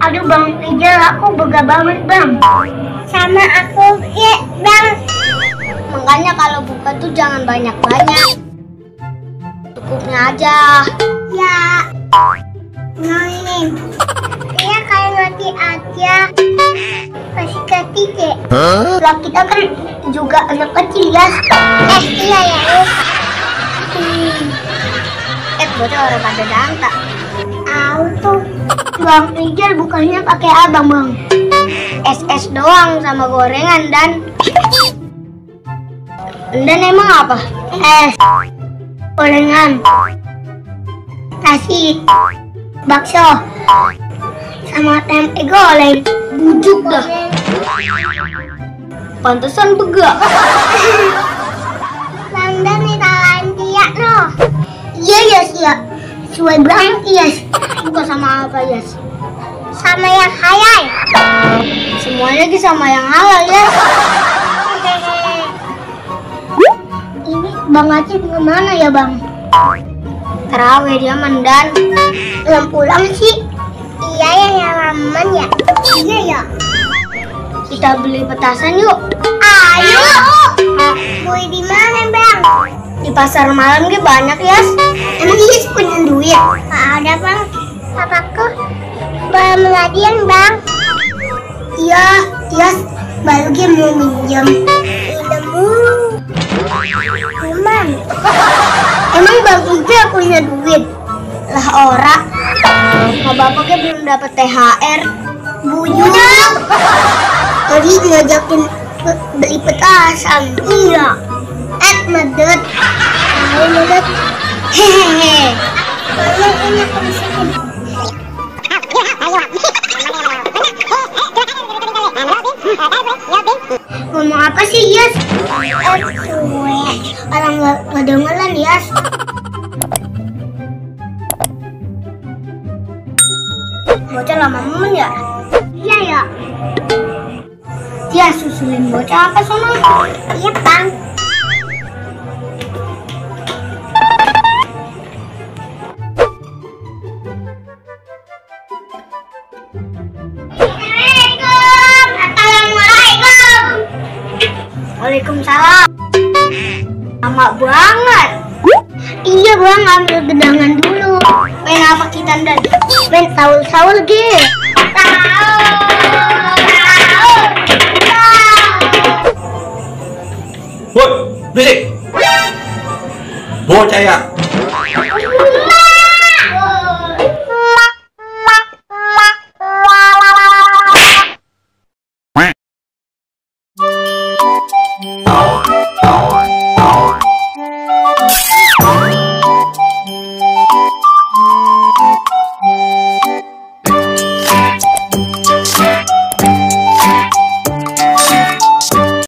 Aduh Bang Rijal, aku bega banget Bang. Sama aku ya Bang. Makanya kalau buka tuh jangan banyak-banyak, cukupnya aja. Ya. Nah ini, ya kayak roti aja. Kasih ketiga. Lah kita kan juga anak kecil ya. Iya ya. Bocah orang pada dangta. Auto. Bang Rijal bukannya pakai abang Bang. SS doang sama gorengan dan emang apa? Es, gorengan, nasi, bakso, sama tempe goreng. Bujuk dah. Pantesan bega. Landan nih talain dia no. Iya yes ya. Sesuai banget yes. Bukan sama apa yes? Sama yang halal. Semuanya lagi sama yang halal ya. Ini Bang Aceh kemana ya Bang? Terawih dia mandan. Belum pulang sih. Iya ya yang aman ya. Iya ya. Kita beli petasan yuk. Ayo. Beli di mana Bang? Di pasar malam gue banyak ya. Emang Yes punya duit? Ada Bang. Papaku belum ngadian Bang. Iya, Yes baru dia mau minjem. Emang Bang Ija punya duit? Lah ora. Bapaknya belum dapat THR. Buyut. Tadi ngajakin beli petasan. Iya. Medet. Medet. Hehehe. Ini aku bisikin. Ngomong apa sih Yes? Orang nggak dengeran Yes. Bocah lama momen ya? Iya ya. Dia susulin bocah apa sono? Iya Bang. Waalaikumsalam. Lama banget. Iya Bang, ambil gedangan dulu. Main apa kita dan? Main saul-saul ge. Woi, berisik. Bocah ya.